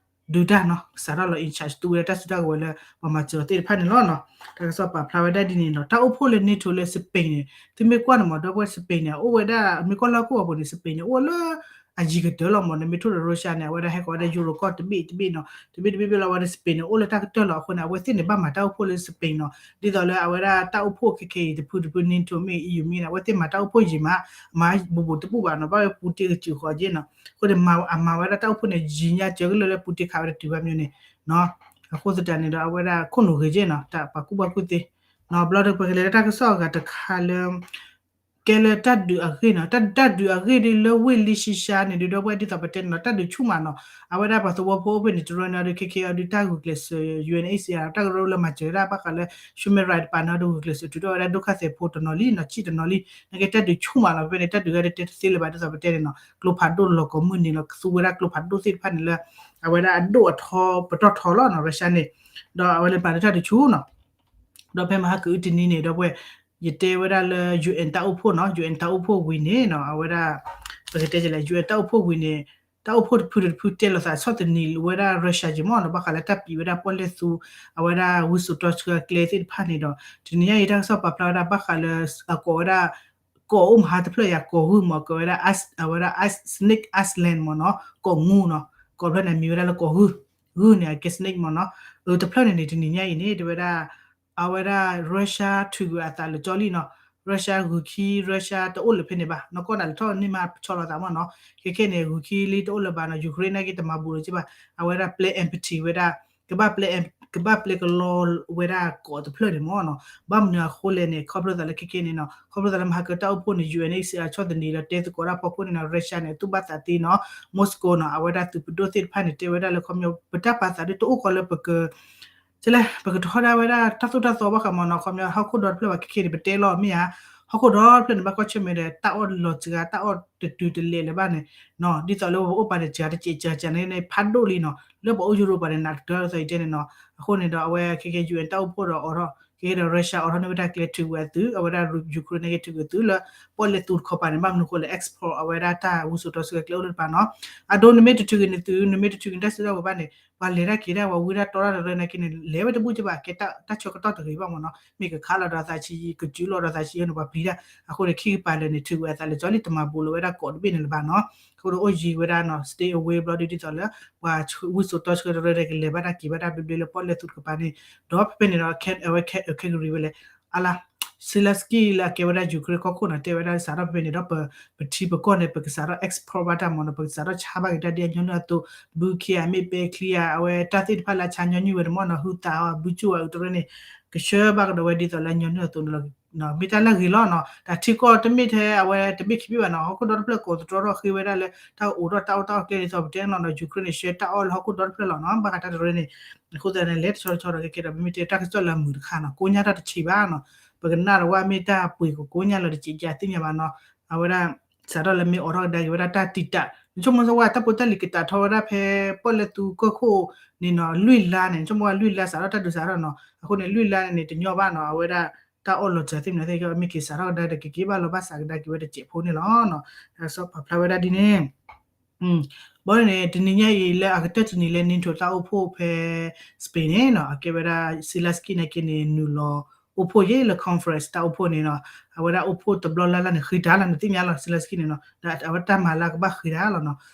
ဒုးတၢ်နီၤ စးထီၣ်လီၤ in charge တူၢ်ဝဲဒၣ်တၢ်စုတၢ်ကဝဲၤလၢ ပှၤမၤစၢၤအီၤသ့ၣ်တဖၣ်န့ၣ်လီၤနီၤ. တၢ်ကစီၣ်ပာ်ဖျါဝဲဒၣ်ဒ်န့ၣ်နီၤ တၢ်အိၣ်ဖှိၣ်လၢ NATO လၢ Spain န့ၣ် သုမ့ၢ်ကွၢ်န့ၣ်မး ဒီပုၢ်ဝဲၢ် Spain န့ၣ် အိၣ်ဝဲဒၣ် မ့ၢ်ကွၢ်လၢဟီၣ်ခိၣ်အပူၤန့ၣ် Spain န့ၣ် အိၣ်လၢ အယံၤကတၢၢ်လီၤမး နမ့ၢ်ထိၣ်ဒီး Russia န့ၣ် အဝဲဒၣ်ဟဲကီးဝဲဒၣ် Euro ကီၢ်တဘ့ၣ်တဘ့ၣ်နီၤ တဘ့ၣ်တဘ့ၣ်ဘ့ၣ်လီၤ အဝဲဒၣ် Spain န့ၣ် အိၣ်လၢတၢ်ကတၢၢ်လီၤ. အဃိန့ၣ် အဝဲသ့ၣ်န့ၣ် ဘၣ်မၤတၢ်အိၣ်ဖှိၣ်လၢ Spain နီၤ ဒ်သိးလၢအဝဲဒၣ်တၢ်အိၣ်ဖှိၣ်ခဲခဲအံၤ တဖုတဖု NATO မ့ၢ် EU မ့ၢ်န့ၣ် အဝဲသ့ၣ်မၤတၢ်အိၣ်ဖှိၣ်ယံာ်မး အမၤဘူးဘူးတဘူၣ်ဘၣ်နီၤ ဘၣ်ဝဲ Putin ကစူးဃီၤက့နီၤ. အဃိန့ၣ် အမၤဝဲဒၣ်တၢ်အိၣ်ဖှိၣ်န့ၣ် ယံာ်ညါစၢၤကလၢာ်လၢ Putin ခးဝဲဒၣ်တုၤဘၣ်မ့ၢ်န့ၣ်နီၤ. အဃိသတးန့ၣ်ဒီး အဝဲဒၣ်ခိၣ်နူာ်ဂ့ၤက့နီၤ တၢ်ပှၤကူၣ်ဘၣ်ကူၣ်သ့နီၤ ဘျီဒီး ပကလဲၤလၢတၢ်ကစီၣ်အဂၤတခါလၢ ကဲလၢတၢ်ဒုးအဂ့ၢ်နီၤ တၢ်ဒုးအဂ့ၢ်ဒ်လၢဝ့ၢ်လံၡံၡါန့ၣ် ဒ်ဒီပုၢ်ဝဲၢ်ဒ်သိးပတဲန့ၣ်နီၤ တၢ်ဒုးဆူၣ်မးနီၤ အဝဲဒၣ်ပှၤသဝီဖိအိၣ်ဖဲန့ၣ် တရၢန့ၣ်ဒီး ခဲခဲအံၤဒုးတၢ်ဂုာ်ကျဲးစၢး ယူအ့ၣ်အ့ၣ်စံၣ်အါ တၢ်ကရၢလၢမၤစၢၤဝဲဒၣ်ဘၣ်ဃးလၢ human right တပၤန့ၣ်ဒီး ဂုာ်ကျဲးစၢးထုးထီၣ်ဝဲဒၣ်ဒုက္ခသည်ဖိတနီၤလံနီၤ ဆံၣ်တနီၤလံ နာ်က့တၢ်ဒုးဆူၣ်မးလီၤ ဖဲဖဲန့ၣ် တၢ်ဒုးဝဲဒၣ်တဲတသ့လၢၤဘၣ် ဒ်သိးပတဲန့ၣ်နီၤ ကျိဖးဒိၣ်လီၤကိးမုၢ်နံၤလီၤ ကသူဝဲဒၣ်ကျိဖးဒိၣ်သ့ၣ်တဖၣ်န့ၣ်လၢ အဝဲဒၣ်အဒိၣ်အထီပတီၢ်ထီလီၤနီၤ Russia န့ၣ် ဒီးအဝဲလၢပာ်လၢတၢ်ဒုးဆူၣ်နီၤ ဒီးဖဲမဟါကအုတနံၤန့ၣ် ဒီပုၢ်ဝဲၢ် ယတဲဝဲဒၣ်လၢ ယူအ့ၣ် တၢ်အိၣ်ဖှိၣ်နီၤ ယူအ့ၣ် တၢ်အိၣ်ဖှိၣ်ဝံၤန့ၣ်နီၤ အဝဲဒၣ် ပကတဲလဲၣ် ယူအ့ၣ် တၢ်အိၣ်ဖှိၣ်ဝံၤန့ၣ် တၢ်အိၣ်ဖှိၣ်တဖုတဖုတဲလိာ်သးဆီၣ်သနံးဝဲဒၣ် Russia က့မ့ၢ်နီၤ ဘၣ်ဃးလၢတၢ်ပံးဝဲဒၣ်ပီၣ်လဲၣ်သူ အဝဲဒၣ်ဝံစိာ်တီဆှၢအကျဲသ့ၣ်တဖၣ်န့ၣ်ဒီး တနံၤညါအံၤတၢ်ကစီၣ်ပာ်ဖျါဝဲဒၣ်ဘၣ်ဃးလၢ အကိးဝဲဒၣ် ကီးအိၣ်မဟါတဖျၢၣ်ယၤ ကီးဂုၢ်မ့ၢ် ကီးဝဲဒၣ် အဝဲဒၣ် Snake Island မ့ၢ်နီၤ ကီးငူနီၤ ကီးဖျၢၣ်န့ၣ်မံၤဝဲဒၣ်လၢကီးဂုၢ် ဂုၢ်န့ၣ် အကဲ snake မ့ၢ်နီၤ အတဖျၢၣ်န့ၣ်န့ၣ် တနံၤညါအံၤန့ၣ် တဲဝဲဒၣ် အဝဲဒၣ် Russia ထုးကွံာ်အသးလၢာ်ကၠီလံနီၤ Russia ဂုာ်ခံ Russia တအိၣ်လၢၤဖဲန့ၣ်ဘၣ် နီၢ်ကီၢ်န့ၣ်လၢထီၣ်န့ၢ်မးဆီလီၤသးမ့ၢ်နီၤ ခဲခဲန့ၣ် ဂုာ်ခံလံတအိၣ်လၢၤဘၣ်နီၤ Ukraine နာ်က့တမၤဘူးလၢၤက့ဘၣ် အဝဲဒၣ် ပျဲ empty ဝဲဒၣ် ကဘၣ်ပျဲ ကဘၣ်ပျဲကလီဝဲဒၣ်ကီးတဖျၢၣ်န့ၣ်မ့ၢ်နီၤ ဘၣ်မနုၤအဃိလဲၣ်န့ၣ် ခီဖျိသးလၢခဲခဲန့ၣ်နီၤ ခီဖျိသးလၢမဟါကတၢ်အိၣ်ဖှိၣ်န့ၣ် ယူအ့ၣ် အ့ၣ်စံၣ်အါဆီၣ်သနံးလီၤတဲသကိးတၢ်ဖီခိၣ်န့ၣ်နီၤ Russia န့ၣ် သူၣ်ဘၣ်သးသ့နီၤ Moscow နီၤ အဝဲဒၣ်သုးပဒိၣ်သ့ၣ်တဖၣ်န့ၣ် တဲဝဲဒၣ်လၢခီပညီ ပတၢ်ပာ်သးဒ်တအိၣ်ဃီလၢပက ကဲလဲၣ် ပကထီဒါဝဲဒၣ်တၢ်သိၣ်တၢ်သီဘၣ်ဃးမ့ၢ်နီၤ ခီပညီဟီၣ်ခိၣ်ဒီတဖျၢၣ်ဘၣ်ခဲခဲန့ၣ် ပတဲလီၤမ့ၢ်ဧါ ဟီၣ်ခိၣ်ဒီတဖျၢၣ်န့ၣ် ဘၣ်ကွၢ်ဆၢၣ်မဲာ်ဒီး တၢ်အီၣ်လီၤစှၤ တၢ်အီၣ်တတုၤတလဲာ်လၢၤဘၣ်န့ၣ်နီၤ ဒ်သိးလၢပအိၣ်ပာ်န့ၣ် စှၤတစဲးစှၤစှၤန့ၣ် ဖးဒိၣ်လံနီၤ လၢပှၤအိၣ်ယူရိပၤန့ၣ် နးတကၢၢ်ဒ်သိးယတဲန့ၣ်နီၤ အဃိန့ၣ်ဒီး အဝဲခဲခဲ ယူအ့ၣ် တၢ်အိၣ်ဖှိၣ်ဒီးအိးထီၣ် ခဲခဲဒီး Russia အိးထီၣ်န့ၢ်ဝဲဒၣ်ကျဲထုးကွံာ်အသုး အဝဲဒၣ် Ukraine န့ၣ်က့ထုးကွံာ်အသုးလၢ ပီၣ်လဲၣ်သူတခီပၤန့ၣ် ဘၣ်မနုၤအဃိလဲၣ် export အဝဲဒၣ်တၢ်ဝံစိာ်တီဆှၢကျဲအိၣ်လၢတပၤနီၤ အဒိ နမ့ၢ်တထုးက့ၤနသုး နမ့ၢ်တထုးက့ၤနတၢ်စုတၢ်ဝဲၤဘၣ်န့ၣ် ပှၤလဲၤတၢ်က့ၤတၢ် ပှၤဝံတၢ်တီတၢ်တရၢနာ်က့န့ၣ် လဲၤဝဲတဘူၣ်က့ဘၣ် ကဲတၢ်ဆၢကတီၢ်တဂ့ၤဘၣ်မ့ၢ်နီၤ မ့ၢ်ကခးလီၤဒီးသးဆံး ကစုလီၤဒီးသးဆံးအဃိန့ၣ် ပှၤပျံၤတၢ် အဃိန့ၣ် ခံကပၤလၢာ်န့ၣ် ထုးကွံာ်အသးလၢာ်ကၠီလံ တမၤဘူးလၢၤဝဲဒၣ်ကီးတဘ့ၣ်န့ၣ်လၢၤဘၣ်နီၤ အဃိန့ၣ်အိၣ်ယံၤဝဲဒၣ်နီၤ stay away ဘျီဒ်သိးလၢ ပှၤဝံစိာ်တီဆှၢတရၢဒီးကလဲၤဘၣ်တၢ်က့ၤဘၣ်တၢ်ဘျ့ဘျ့လၢပီၣ်လဲၣ်သူတကပၤန့ၣ် ဒီးဖဲဖဲန့ၣ်ဒီး အဝဲ Calgary ဝဲလဲၣ် အလါ Zelensky လၢအကဲဝဲဒၣ် Ukraine ကီၢ်ခိၣ်နီၤ တဲဝဲဒၣ်စးထီၣ်ဖဲဖဲန့ၣ်ဒီး ပထံပကီၢ်န့ၣ် ပကစးထီၣ် export ဘၣ်တၢ်မ့ၢ်နီၤ ပကစးထီၣ်ဆါဘၣ်က့ၤတၢ်ဒ်အညီနုၢ်အသိး ဘုခ့ဧါ မ့ၢ်ပဲချံဧါ အဝဲတၢ်သ့ၣ်တဖၣ်လၢအဆါညီနုၢ်ဝဲန့ၣ်မ့ၢ်နီၤ ဟုသးအီၤ ဘုကၠူၣ်အီၤ အုးတရၢန့ၣ် ကဆှၢဘၣ်ကဒီးဝဲဒ်သိးလၢအညီနုၢ်အသိးန့ၣ်လီၤ မ့ၢ်တၢ်လၢအဂ့ၤလီၤနီၤ တၢ်ထံကီၢ်တမ့ၢ်ထဲအဝဲတဘ့ၣ်ခံဘ့ၣ်ဘၣ်နီၤ ဟီၣ်ခိၣ်ဒီတဖျၢၣ်ကိးသတြီထီၣ်ဃ့ဝဲဒၣ်လၢ တၢ်အိးထီၣ်တၢ်အီၣ်တၢ်အီၣ်ကျဲဒ်သိးပတဲန့ၣ်လီၤနီၤ Ukraine န့ၣ် ဆှၢတၢ်အီၣ်လၢဟီၣ်ခိၣ်ဒီတဖျၢၣ်လီၤနီၤ ဘၣ်ဃးတၢ်တရၢန့ၣ် အဃိသတးန့ၣ် လဲၤတဆီတဆီဒီးကဲကဲဒီး မ့မ့ၢ်တဲတၢ်ကစီၣ်လၢအမုာ်တခါနီၤ ကိညၢ်တၢ်တဆံးဘၣ်နီၤ ပကနၣ်တဝၣ်မ့ၢ်တၢ်ပှ့ၤကကိညၢ်လၢတစံးကသ့ၣ်ညါဘၣ်နီၤ အဝဲဒၣ် စးထီၣ်လၢမ့ၢ်အိးထီၣ်ကဒါက့ၤဝဲဒၣ်တၢ်တံာ်တာ် နဆိကမိၣ်စ့ၢ်ဝဲ တၢ်ဖိတၢ်လံၤကတၢ်ထီဝဲဒၣ်ဖဲပီၣ်လဲၣ်သူကီၢ်ခိၣ်န့ၣ်နီၤ လွံၢ်လါန့ၣ် နဆိကမိၣ်ဝဲလွံၢ်လါစးထီၣ်တၢ်ဒုးစးထီၣ်နီၤ အဃိန့ၣ် လွံၢ်လါန့ၣ် တညီဘၣ်နီၤ အဝဲဒၣ် တၢ်အီၣ်လီၤစှၤသ့ၣ်မနုၤသ့ၣ် မ့ၢ်က့ၤစးထီၣ်ကဒါဒီးကက့ၤဘၣ်လီၤဘၣ်စးကဒါက့ၤဝဲတစဲးဖိန့ၣ်လီၤ. တၢ်ကစီၣ်ပာ်ဖျါဝဲဒၣ်ဒ်န့ၣ် ဘၣ်န့ၣ် တနံၤညါအံၤလၢအကတၢၢ်တနံၤလၢ NATO တၢ်အိၣ်ဖှိၣ်ဖဲ Spain န့ၣ်နီၤ အကဲဝဲဒၣ် Zelensky နာ်က့န့ၣ် နုာ်လီၤအိၣ်ဖှိၣ်ယ့ၢ်လၢ conference တၢ်အိၣ်ဖှိၣ်န့ၣ်နီၤ အဝဲဒၣ်အိၣ်ဖှိၣ်တဘျီလၢ်လၢ်န့ၣ် ဃ့တၢ်လီၤ နသ့ၣ်ညါလီၤ Zelensky န့ၣ်နီၤ ဒီးအဝဲတၢ်မၤလၢအကဘၣ်ဃ့တၢ်လီၤနီၤ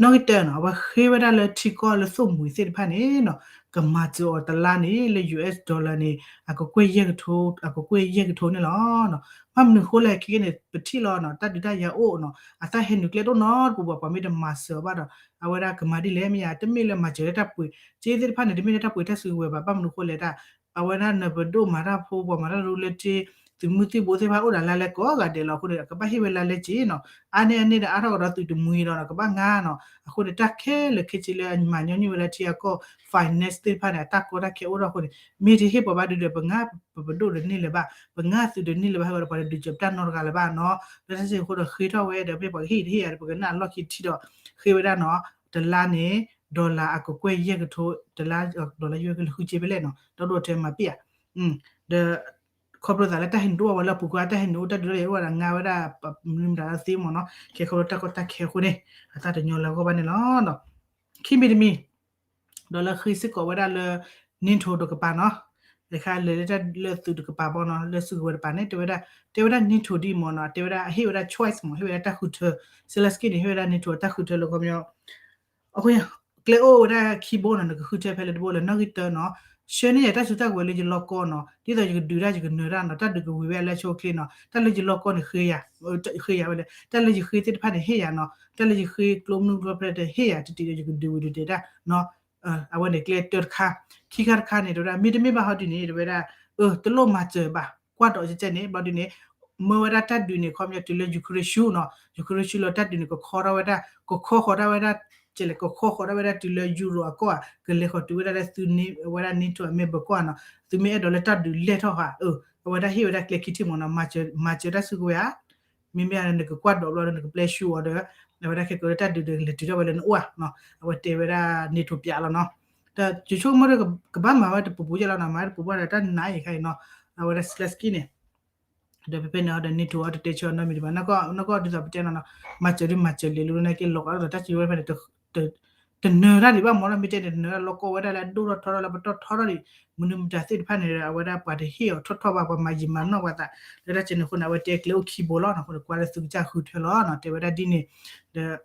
နီၣ်ဂံၢ်တၢနီၤ အဝဲဃ့ဝဲဒၣ်လၢထံကီၢ်လၢသိၣ်မှံၤသ့ၣ်တဖၣ်န့ၣ်နီၤ ကမၤစၢၤအီၤတလါန့ၣ် လၢ US dollar န့ၣ် အကကွဲၢ်ယဲၢ်ကထိ အကကွဲၢ်ယဲၢ်ကထိန့ၣ်လီၤ. ဘၣ်မနုၤအဃိလဲၣ် ခဲကနံၣ်န့ၣ် ပထံၣ်လီၤနီၤ တၢ်ဒုးတၢ်ယၤအိၣ်နီၤ အသၣ်ဟဲနုာ်ကျဲတအိၣ်နီတပူၤဘၣ် ပှၤမ့ၢ်တမၤစၢၤအီၤဘၣ်ဒီး အဝဲဒၣ်ကမၤဒ်လဲၣ်မ့ၢ်ဧါ တမ့ၢ်လၢမၤစၢၤလၢတၢ်ပှ့ၤ စ့သ့ၣ်တဖၣ်န့ၣ် တမ့ၢ်လၢတၢ်ပှ့ၤတၢ်စုကဝဲၤဘၣ် ဘၣ်မနုၤအဃိလဲၣ်တၢ် အဝဲဒၣ်နပဒိၣ်မၤတၢ်ဖိ ပှၤမၤတၢ်ရူလၢထံ သုးမုၢ်သံၣ်ဘိသ့ၣ်တဖၣ်အိၣ်ဒၣ်လၢလဲၤကိးဂၤဒဲးလီၤ အဃိန့ၣ် အကဘၣ်ဟ့ၣ်ဝဲလၢလဲက့ၤနီၤ အါန့ၢ်အန့ၣ်ဒီးအါထီၣ်ကဒီးသုးတမှံၤဒီး ကဘၣ်ငါနီၤ အဃိန့ၣ်တၢ်ခဲလၢာ်ခဲဆ့လၢအမၤညီနုၢ်ဝဲလၢထံအကီၢ် finance သ့ၣ်တဖၣ်န့ၣ် အတၢ်ကီတၢ်ခဲအိၣ်ထီၣ်အဃိန့ၣ် မ့ၢ်တဟ့ၣ်ပှၤဘၣ်ဒုဒီး ပငါပပဒိၣ်တန့ၢ်လၢၤဘၣ် ပငါသုးတန့ၢ်လၢၤဘၣ် ဟဲဝဲဒီးပှၤတဒုးစၢၤပတၢ်နီတဂၤလၢၤဘၣ်နီၤ လၢတၢ်စ့ၢ်ကီးဒီးဃ့ထီၣ်ဝဲဒီး မ့ၢ်ပှၤကဟ့ၣ်တဟ့ၣ်ဧါ ပကနၣ်အလီၢ်ခံထံၣ်ဒီး ဃ့ဝဲဒၣ်နီၤ တလါန့ၣ် dollar အကကွဲၢ်ယဲၢ်ကထိ တလါ dollar ယဲၢ်ကထိလၢဃုက့ဖဲလဲၣ်နီၤ ဒီဒိၣ်ထဲမၤပ့ၢ်ဧါ ဒီး ခီဖျိသးလၢတၢ်ဟဲနုာ်တအိၣ်ဝဲလၢအပူၤကွံာ် တၢ်ဟဲနုာ်အိၣ်တၢ်ဒုးတၢ်ယၤအိၣ်ဝဲဒီးငါဝဲဒၣ် မနုၤမတၤလၢသ့မ့ၢ်နီၤ ခဲခီဖျိတၢ်ကီတၢ်ခဲအဃိန့ၣ် အတၢ်တညီလၢအဂီၢ်ဘၣ်န့ၣ်လီၤ. ခံမံၤတမံၤ ဒီးလၢဃ့စ့ၢ်ကီးဝဲဒၣ်လၢ NATO တကပၤနီၤ, တခါလဲၤလၢတၢ်လၢသုးတကပၤဘီနီၤ, လၢစုကဝဲၤတပၤန့ၣ် တဲဝဲဒၣ် တဲဝဲဒၣ် NATO ဒ်မ့ၢ်နီၤ, တဲဝဲဒၣ် ဟ့ၣ်ဝဲဒၣ် choice မ့ၢ် ဟ့ၣ်ဝဲဒၣ်တၢ်ဃုထၢ, Zelensky န့ၣ် ဟ့ၣ်ဝဲဒၣ် NATO တၢ်ဃုထၢလၢခီပညီ အဃိ ကျဲအိၣ်ဝဲဒၣ်ခံဘိနီၤ, နကဃုထၢဖဲလဲၣ်တဘိလဲၣ်, နီၣ်ဂံၢ်တၢနီၤ, ဆှၢန့ၢ်ယၤတၢ်စုတၢ်ကဝဲၤလၢယလီၢ်ကီၢ်နီၤ, ဒ်သိးယကဒုးတၢ်ယကနၢၤတၢ်နီၤ, တၢ်ဒုးကဝံၤဝဲလၢဆိချ့နီၤ, တၢ်လၢယလီၢ်ကီၢ်န့ၣ် ဃ့ယၤဝဲလဲၣ်, တၢ်လၢယဃ့သ့ၣ်တဖၣ်န့ၣ် ဟ့ၣ်ယၤနီၤ, တၢ်လၢယဃ့ကျိမနုၤကျိဖဲလဲၣ် ဟ့ၣ်ယၤတတံၤဒီးယကဒုးဝံၤဒုးတဲတၢ်နီၤ, အဝဲန့ၣ်ကျဲတၢတခါ, ခံခါတခါန့ၣ် တဲဝဲဒၣ် မ့တမ့ၢ်ဘၣ်ဟီဒ်န့ၣ် တဲဝဲဒၣ် အၢ တလိၣ်မၤစၢၤဘၣ်, ကွၢ်ဒီးကဲန့ၣ် ဘျီဒ်န့ၣ် မၢဝဲဒၣ်တၢ်ဒုးန့ၣ် ခီပညီတုၤလၢ Ukraine ဆူနီၤ, Ukraine ဆူလၢတၢ်ဒုးန့ၣ် ကခီထီၣ်ဝဲဒၣ် ကခီဃီၤဒၣ်ဝဲဒၣ် ကလဲၤကခီဃီၤဒၣ်ဝဲဒၣ်တုၤလၢ Europe အကီၢ်ဧါ, ကလဲၤဃီၤတုၤဝဲဒၣ်လၢသုန့ၢ်ဝဲဒၣ် NATO အ member ကီၢ်ဧါနီၤ, သုမ့ၢ်အဲၣ်ဒိးလၢတၢ်ဒုးလဲၢ်ထီၣ်ဃာ် အဝဲဒၣ်ဟ့ၣ်ဝဲဒၣ်ကျဲခံထံၣ်မ့ၢ်နီၤ, မၤစၢၤတၢ်စုကဝဲၤဧါ, မ့မ့ၢ်နကကွၢ်ဒီးဘျီဒီးနကပျဲရှူအီၤဒီး အဝဲဒၣ်ခဲကိးလၢတၢ်ဒုးဒီးကလဲၤတုၤထီၣ်ဝဲလၢနအိၣ်ဧါနီၤ, အဝဲတဲဝဲဒၣ် NATO ပျးလီၤနီၤ, ဒီးယဆိကမိၣ်ဒီးကဘၣ်မၤဝဲတပူၤပူၤယဲလီၤနီၤ, မၤဝဲတပူၤပူၤဒီးတၢ်နးယံၤခါအံၤနီၤ, အဝဲဒၣ် Zelensky န့ၣ် ဒီးဖဲဖဲန့ၣ်ဒီး NATO အီၤတတဲဆၢနီတမံၤဒံးဘၣ်, နီၢ်ကီၢ်ဒ်သိးပတဲနီၤနီၤ, မၤစၢၤဒ်မၤစၢၤလံလၢနက့ၤလီၤကီးဒီးတၢ်စံးဝဲဖဲန့ၣ် တနၢၤတၢ်ဒံးဘၣ်မ့ၢ်နီၤ, မ့ၢ်တဲန့ၣ် တနၢၤတၢ်လီၢ်ကီၢ်ဝဲဒၣ်လၢအဒိၣ်ထီၣ်ထီထီၣ်လၢပတီၢ်ထီထီၣ်ဒံး, မနုၤမတၤသ့ၣ်တဖၣ်န့ၣ်ဒီး အဝဲဒၣ်ပှၤတဟ့ၣ်အီၤထီၣ်ထီၣ်ဘၣ်, ပှၤမၤယံာ်မၤနီၢ်ပှၤသး လၢတၢ်စဲန့ၣ်အဃိန့ၣ် အဝဲတဲကျဲအိၣ်ခံဘိလီၤ, အဃိန့ၣ် ကွၢ်လၢသုကစၢ်ဃုထၢလီၤနီၤ, တဲဝဲဒၣ်ဒ်န့ၣ် ဒီး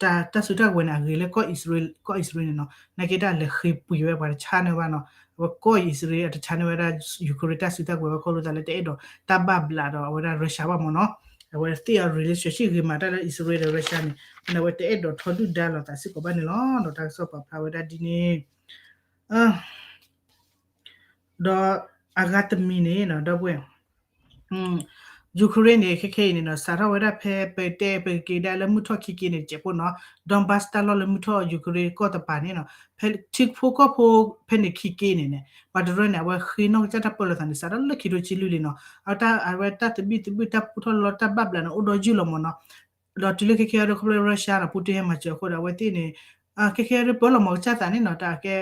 တၢ် တၢ်စုတၢ်ကဝဲၤန့ၣ် အဂ့ၤလၢ ကီၢ်အံၣ်စရ့လးန့ၣ်နီၤ, နာ်က့တၢ်လဲၤဃ့ပှ့ၤဝဲပှၤတဆါန့ၢ်ဘၣ်နီၤ, အဝဲကီၢ်အံၣ်စရ့လးအတဆါန့ၢ်ဝဲဒၣ် Ukraine တၢ်စုတၢ်ကဝဲၤဝဲခီဖျိသးလၢတအဲၣ်ဒိးတၢ်ဘၣ်ဘျးဒီးအဝဲဒၣ် Russia ဘၣ်မ့ၢ်နီၤ, အဝဲသ့ၣ်အ relationship ဂ့ၤမးတၢ်လၢအံၣ်စရ့လးဒီး Russia န့ၣ်, အဃိန့ၣ် အဝဲတအဲၣ်ဒိးထီဒုၣ်ဒါလိာ်သးစ့ၢ်ကီးဘၣ်န့ၣ်လီၤ, ဒီးတၢ်ကစီၣ်ပာ်ဖျါဝဲဒၣ်ဒ်န့ၣ် ဒီးအဂၤတမံၤန့ၣ်နီၤ ဒီပုၢ်ဝဲၢ် Ukraine န့ၣ် ခဲခဲအံၤန့ၣ်နီၤ စးထီၣ်ဝဲဒၣ်ဖဲပတဲပကက့ၤဒၣ်လၢမုၢ်ထီၣ်ခံက့န့ၣ် တစဲးဖိနီၤ Donbas တၢ်လီၢ်လၢမုၢ်ထီၣ် Ukraine ကီၢ်တပၤန့ၣ်နီၤ ဖဲထံဖိကီၢ်ဖိဖဲန့ၣ်ခံက့န့ၣ်န့ၣ် ပှၤတရၢန့ၣ် အဝဲဃ့နီၢ်ကစၢ်တၢ်ပၢလီၤသးန့ၣ် စးထီၣ်လၢခံထိဆံလွံၢ်လံနီၤ အဝဲတၢ် အဝဲတၢ်သဘံၣ်သဘုၣ်တၢ်ပူထီၣ်လီၤတၢ်ဘၣ်ဘျးန့ၣ် အိၣ်ဒီးယုၢ်လီၤမ့ၢ်နီၤ ဒီးတုၤလၢခဲခဲအံၤဒီး ခီဖျိ Russia နီၤ Putin ဟဲမၤစၢၤအဃိဒီး အဝဲသ့ၣ်န့ၣ် ခဲခဲအံၤဒီး ပၢလီၤမၤကစၢ်သးန့ၣ်နီၤ တၢ်ကဲ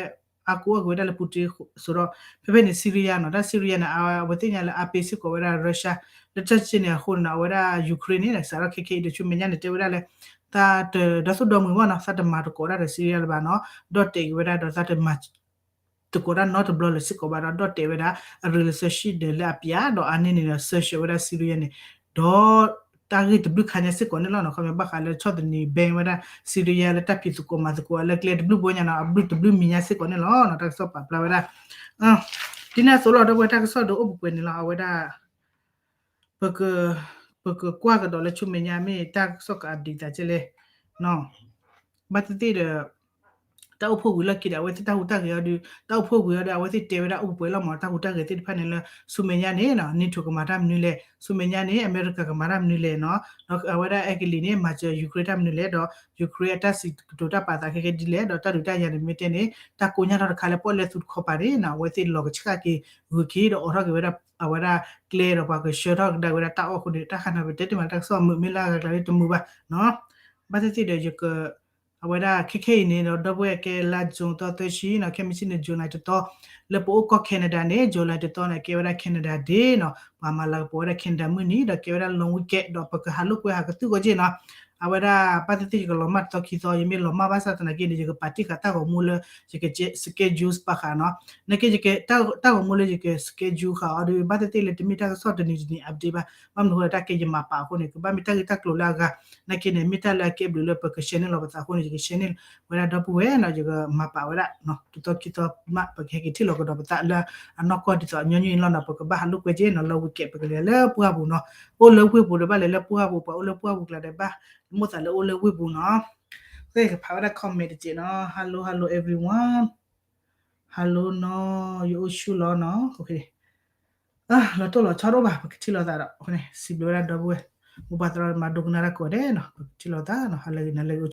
အါကိးအဂ့ၤဝဲဒၣ်လၢ Putin စိဒီး ဖဲဖဲန့ၣ် Syria နီၤ တၢ် Syria န့ၣ် အဝဲသ့ၣ်ညါလၢအါပ့ၤစ့ၢ်ကီးဝဲဒၣ် Russia လၢတၢ်စ့န့ၣ်အဃိန့ၣ်နီၤ အဝဲဒၣ် Ukraine န့ၣ် စးထီၣ်ခဲခဲအံၤဒီး ဆူမဲာ်ညါန့ၣ် တဲဝဲဒၣ်လၢ သးတဒီသူၣ်ဒီမုာ်ဘၣ်နီၤ သးတမၤသကိးတၢ်ဒီး Syria လၢၤဘၣ်နီၤ ဒီၣ်တဲာ်က့ၤဝဲဒၣ်ဒီးသးတမၤ သကိးတၢ်နီတဘျီလၢၤစ့ၢ်ကီးဘၣ်ဒီး ဒီၣ်တဲာ်ဝဲဒၣ် အ relationship ဒီးလၢအပျး ဒီးအါန့ၢ်န့ၣ်ဒီး sanction ဝဲဒၣ် Syria န့ၣ် ဒီးတၢ်ဂ့ၢ်တဘျုးခါညါစ့ၢ်ကီးန့ၣ်လီၤနီၤ ခီဖျိဘၣ်ဃးလၢဆီၣ်သနံး ban ဝဲဒၣ် Syria လၢတၢ်ဖံးသကိးမၤသကိးလၢကျဲတဘျုးဘိညါနီၤ အဘျုးတဘျုးမံၤညါစ့ၢ်ကီးန့ၣ်လီၤနီၤ တၢ်ကစီၣ်ပာ်ဖျါဝဲဒၣ် ဒ်န့ၣ်အသိးလီၤ ဒီပုၢ်ဝဲၢ် တၢ်ကစီၣ်ဒီးအိၣ်ပှဲၤပှဲၤန့ၣ်လီၤ အဝဲဒၣ် ပက ပကကွၢ်ကဒီးလၢဆူမဲာ်ညါမ့ၢ်တၢ်ကစီၣ်က update သးကဲလဲၣ် ဘၣ်သ့ၣ်သ့ၣ်ဒီး တၢ်အိၣ်ဖှိၣ်ဝံၤလီၢ်ခံဒီး အဝဲသ့ၣ်တၢ်ဟူးတၢ်ဂဲၤအီၤဒီး တၢ်အိၣ်ဖှိၣ်ဝံၤအီၤဒီး အဝဲသ့ၣ်တဲဝဲဒၣ်အိၣ်ပှဲၤပှဲၤလီၤမး တၢ်ဟူးတၢ်ဂဲၤသ့ၣ်တဖၣ်န့ၣ်လၢ ဆူမဲာ်ညါန့ၣ်နီၤ NATO ကမၤတၢ်မနုၤလဲၣ် ဆူမဲာ်ညါန့ၣ် အမဲရကၤ ကမၤတၢ်မနုၤလဲၣ်နီၤ ဒီးအဝဲဒၣ်အဲကလံးန့ၣ် မၤစၢၤ Ukraine တၢ်မနုၤလဲၣ် ဒီး Ukraine အတၢ်စံးကတိၤတၢ်ပာ်သးခဲကဲဒ်လဲၣ် ဒီးတၢ်ဒုးတၢ်ယၤန့ၣ် မ့ၢ်တဲန့ၣ် တၢ်ကိးညါထီၣ်တခါလၢပီၣ်လဲၣ်သူတခီပၤန့ၣ်နီၤ အဝဲသ့ၣ်လီၤကဆှၣ်က့ၤဂုၤက့ၤဒီးအိးထီၣ်က့ၤဝဲဒၣ် အဝဲဒၣ်ကျဲဒီးပှၤကဆှၢထီၣ်ကဒါဝဲဒၣ်တၢ်အီၣ်အဃိန့ၣ် တၢ်ဃးန့ၣ် ပတဲတ့ၢ်မးတၢ်ကစီၣ်မုာ်မ့ၢ်လၢအဂၤကျါလၢတမုာ်ဘၣ်နီၤ ဘၣ်သ့ၣ်သ့ၣ်ဒီးယက အဝဲဒၣ်ခဲခဲအံၤန့ၣ်ဒီး ဒီပုၢ်ဝဲၢ်ကဲလါ June သီသၢဆံနီၤ ခဲမုၢ်ဆ့ၣ်န့ၣ် July တသီ လၢပအိၣ်ကီၢ် Canada န့ၣ် July တသီန့ၣ် ကဲဝဲဒၣ် Canada Day နီၤ ပှၤမၤလၤကပီၤဝဲဒၣ် Canada မုၢ်နံၤ ဒီးကဲဝဲဒၣ် long weekend ဒီးပကဟးလိာ်ကွဲဟးကသုၣ်ဂီၢ်က့ၢ်နီၤ အဝဲဒၣ်ဘၣ်သ့ၣ်သ့ၣ်ယကလီၤမၢ်တသီခံသီ ယမ့ၢ်လီၤမၢ်ဘၣ်ဆၣ်သနာ်က့န့ၣ် ယကပာ်တ့ၢ်ဃာ်တၢ်ဂီၤမူလၢ ယက schedule ပာ်ဃာ်နီၤ နာ်က့ယက တၢ်ဂီၤမူလၢယက schedule ဃာ်အီၤဒီး ဘၣ်သ့ၣ်သ့ၣ်လၢတမ့ၢ်တၢ်ကစီၣ်တနံၤတနံၤ update ဘၣ် ဘၣ်မနုၤအဃိလၢတၢ်ကဲယမၤပာ်အဃိန့ၣ် ကဘၣ်မ့ၢ်တၢ်ဂ့ၢ်တၢ်ကျိၤလၢအဂၤ နာ်က့န့ၣ် မ့ၢ်တၢ်လၢအကဲဘျုးလၢပက share န့ၢ်လီၤပသးအဃိန့ၣ် ယက share န့ၢ်ဝဲဒၣ်ဒီပုၢ်ဝဲၢ်နီၤ ယကမၤပာ်ဝဲဒၣ် တသီခံသီမး ပကဟဲက့ၤထံၣ်လီၤကဒီးပသးလၢအနီၢ်ကီၢ်ဒ်သိးညီနုၢ်အံၤလီၤနီၤ ပကဘၣ်ဟးလိာ်ကွဲက့ၢ်နီၤ လၢ weekend ပကလဲၤလၢပှၢ်ပူၤနီၤ အိၣ်လၢဝ့ၢ်ပူၤဒီးဘၣ်လဲၤလၢပှၢ်ပူၤ ပှၤအိၣ်လၢပှၢ်ပူၤကျါဒီးဘၣ် မိၣ်သးလၢအိၣ်လၢဝ့ၢ်ပူၤနီၤ ကဖးဝဲဒၣ် comment တစဲးနီၤ hello hello everyone hello နီၤ ယအိၣ်ဆူၣ်လီၤနီၤ လီၤတိၢ်လီၤဆီတအိၣ်ဘၣ် ပကထံၣ်လိာ်သးဒီး စံးဘျုးဝဲဒၣ်ဒီပုၢ်ဝဲၢ် မိၢ်ပၢ်သရၣ်သမါဒိကနၣ်တၢ်ကိးဂၤဒဲးနီၤ ပကထံၣ်လိာ်သးနီၤ ဟါလၢအဂ့ၤ နၤလၢအဂ့ၤ